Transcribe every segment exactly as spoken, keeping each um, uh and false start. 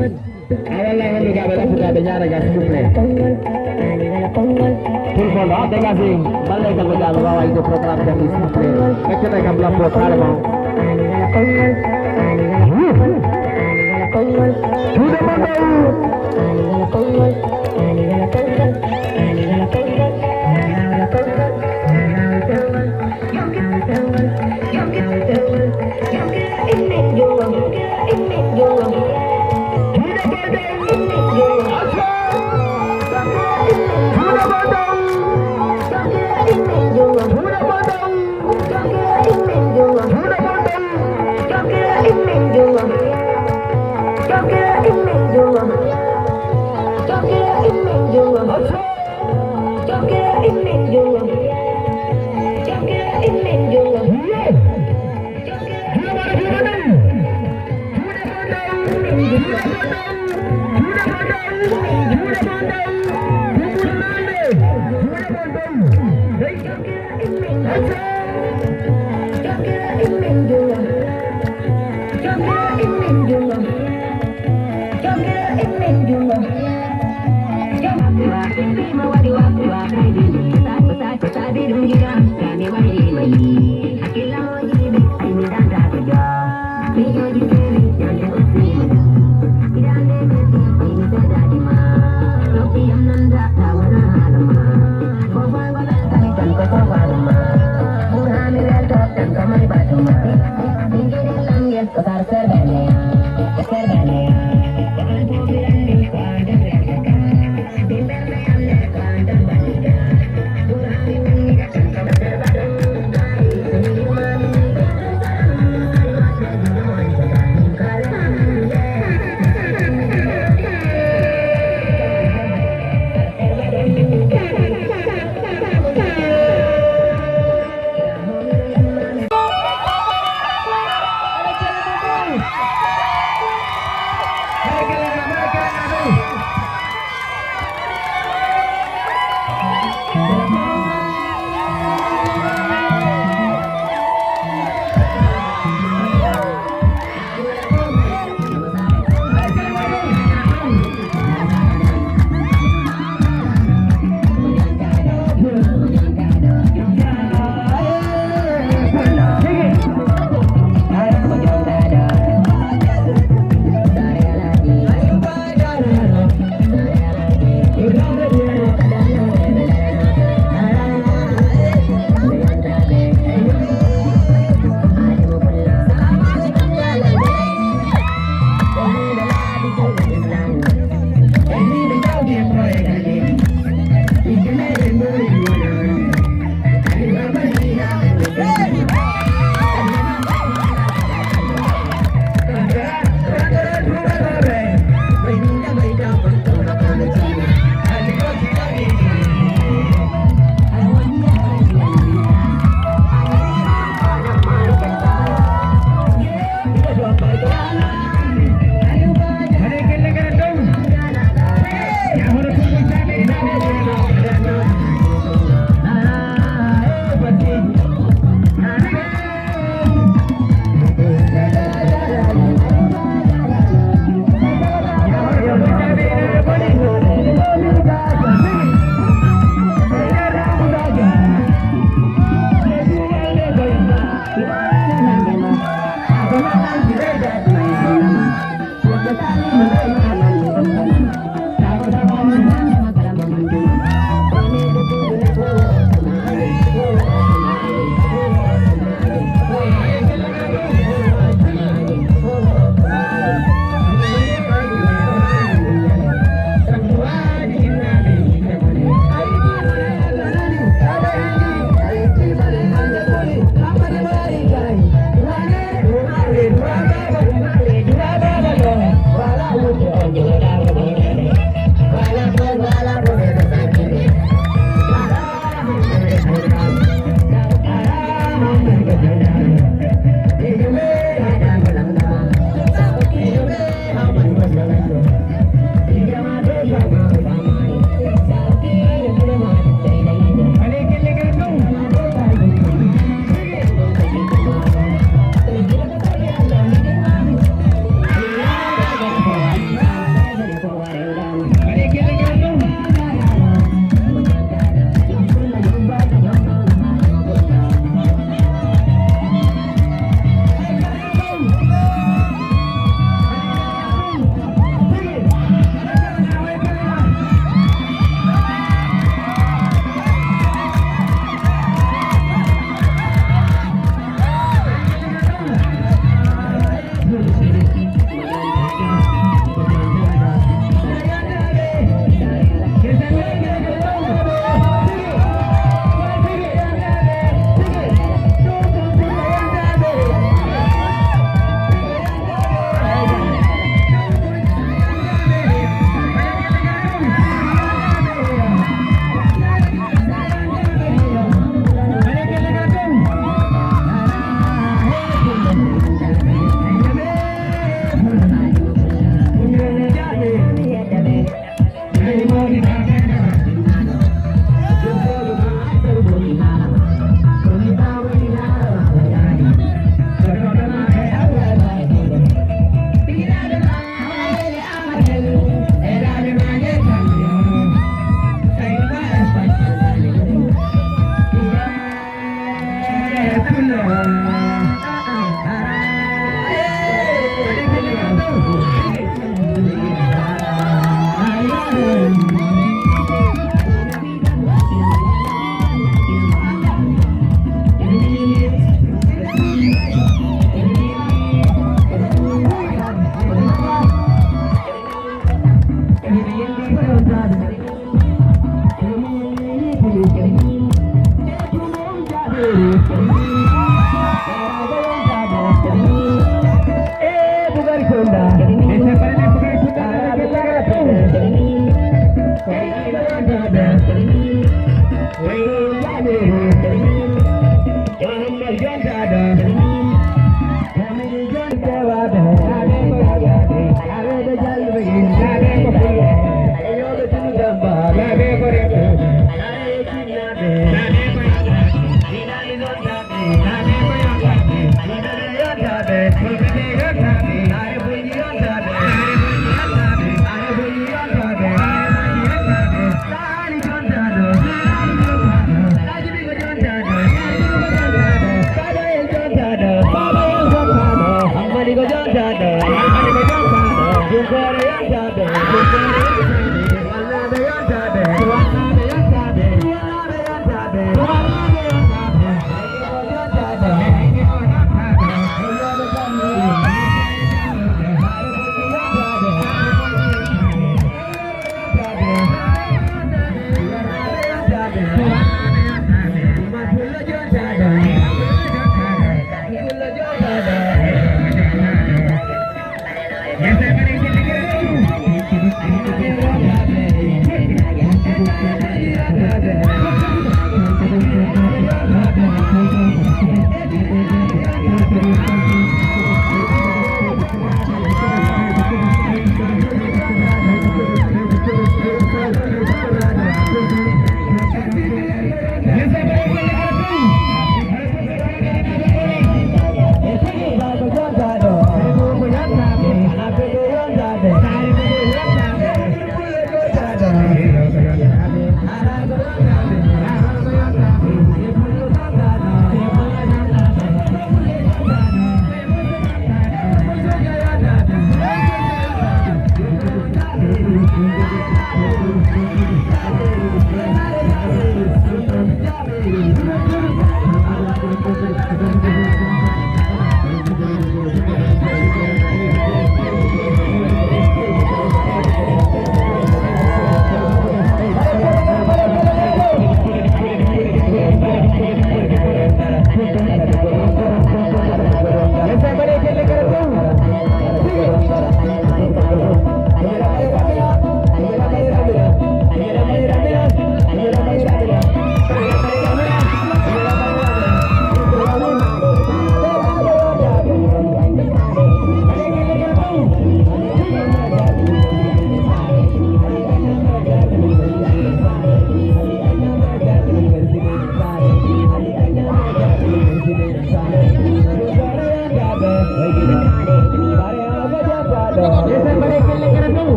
A walla hanndu ga ɓe ɗaɓɓuta ɓe ñaara ga, s'il vous plaît. Tout le monde, ah, dégagez. Mballe gal ɓe ga ɓe wawa yiɗde programme jam, s'il vous plaît. Ɓeccata kam lampo carrément. Juuɗe mon ɗo.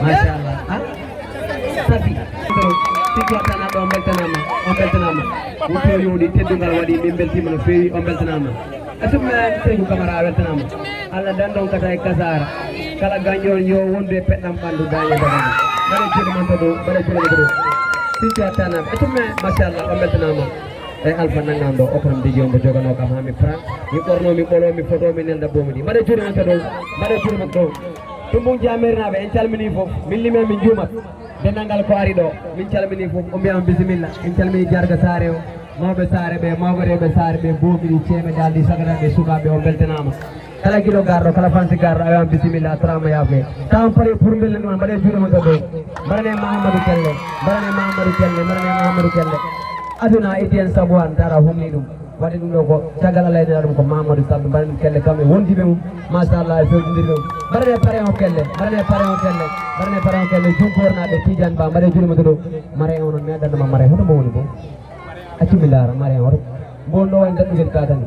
Machallah. Ha? Sabi. Siki wattanaɓe, on beltanama. On beltanama. Wutto yowɗi, teddungal waɗi, min beltima no feewi, on beltanama. Asumman Seydou Camara, a weltanama. Allah dando on kata e kasara. Kala gaño on yo wondu e peɗɗam ɓandu, gaño dagana. Mbaɗe juuɗe mon to dow, mbaɗe juuɗe mon to dow. Siki wattanaɓe. Asumman, machallah, on beltanama. E Alpha nanngam ɗo, o kono mbijo mbo jogano kam ha mi pran. Mi ɓorno, mi ɓolo, mi foto, mi nelda bomi ɗi. Mbaɗe juuɗe mon to dow, mbaɗe juuɗe mon to dow. Tumbung Jamirnaɓe, en calmini fof. Min limi, min juumat. Denndangal ko ari ɗo, min calmini fof. O mbiya on bisimilla. En calmini jarga saare o, mawɓe saare ɓe, mawɓe rewɓe saare ɓe, bomi ɗi, ceeɓe daldi, sagata ɓe, sukaɓe, on beltanama. Kala giɗo garɗo, kala fansi garɗo, ayo on bisimilla, assalama yafe. Taw on pari pour mbelle ɗum, mbaɗe juuɗe mon to dow. Mbaɗane Mahamadou Kelle, mbaɗane Mahamadou Kelle, mbaɗane Mahamadou Kelle. Aduna itti en sabu an, tara humni ɗum. Waɗi ɗum ɗo ko caggal Allah e nela ɗum ko Mamadou Samb, mbaɗen kelle kam e wondiɓe mum. Machallah, e fewtidiri ɗum. Mbaɗane pare on kelle, mbaɗane pare on kelle, mbaɗane pare on kelle. Junkornaɓe Tidiane Ba, mbaɗe juuɗe mon to dow. Mare on, on meɗanno ma mare, hoto mo woni bo? Accu mi ndaara, mare on hoto. Mbo on ɗo woni daɗɗugel ka tan.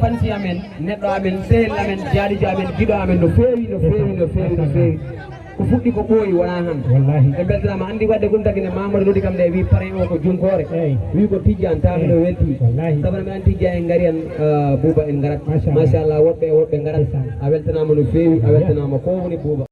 Anti amen, neɗɗo amen, sehil amen, jaalijo amen, giɗo amen no feewi, no feewi, no feewi, no feewi. Ko fuɗɗi ko ɓooyi wonaa han. Wallahi. En mbeltanaama, anndi waɗde ɗum tagi ne Mamadou noddi kam nde wi pare o ko junkoore. Eyi. Wi ko tijjaan, tawa miɗo welti. Wallahi. Sabu no mi anndi tijjaan en ngari han, ah, Buuba en ngarat. Machallah. Machallah, woɗɓe e woɗɓe ngarat. Ndeysaan. A weltanaama no feewi, a weltanaama ko woni Buuba.